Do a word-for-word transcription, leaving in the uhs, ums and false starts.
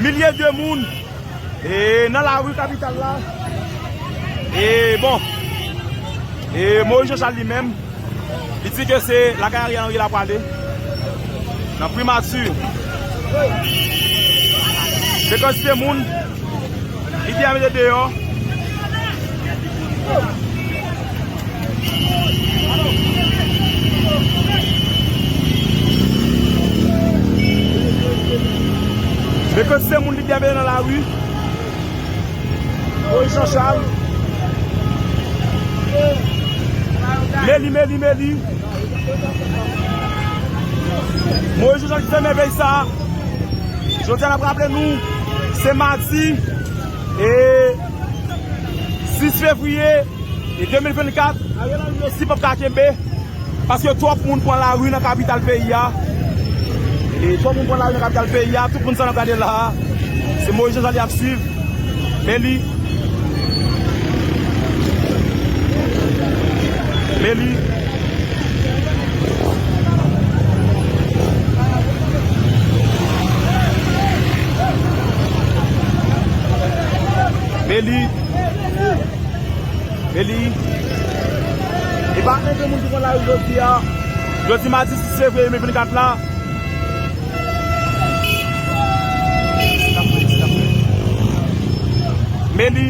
Milye de moun e nan lari kapital la. E bon, e Moïse Jean Charles li menm, li di ke se lakay Ariel Henry l ap prale nan primati. Se kantite moun li te mete deyò. Men kantite moun li te mete nan lari. Moïse Jean Charles. Meli, meli, meli. Moïse Jean Charles ki fèmen peyi sa. Jodi a n ap raple nou, se madi e sis fevriye e de mil vennkat, Ariel Henry osi p ap ka kenbe, paske twòp moun pran lari nan kapital peyi a. E twòp moun pran lari nan kapital peyi a, tout moun sa n ap gade la a, se Moïse Jean Charles y ap swiv. Men li. Men li. Men li. Men li. E pa anyen moun ki pran lari jodi a. Jodi madi sis fevriye de mil vennkat la. Men li.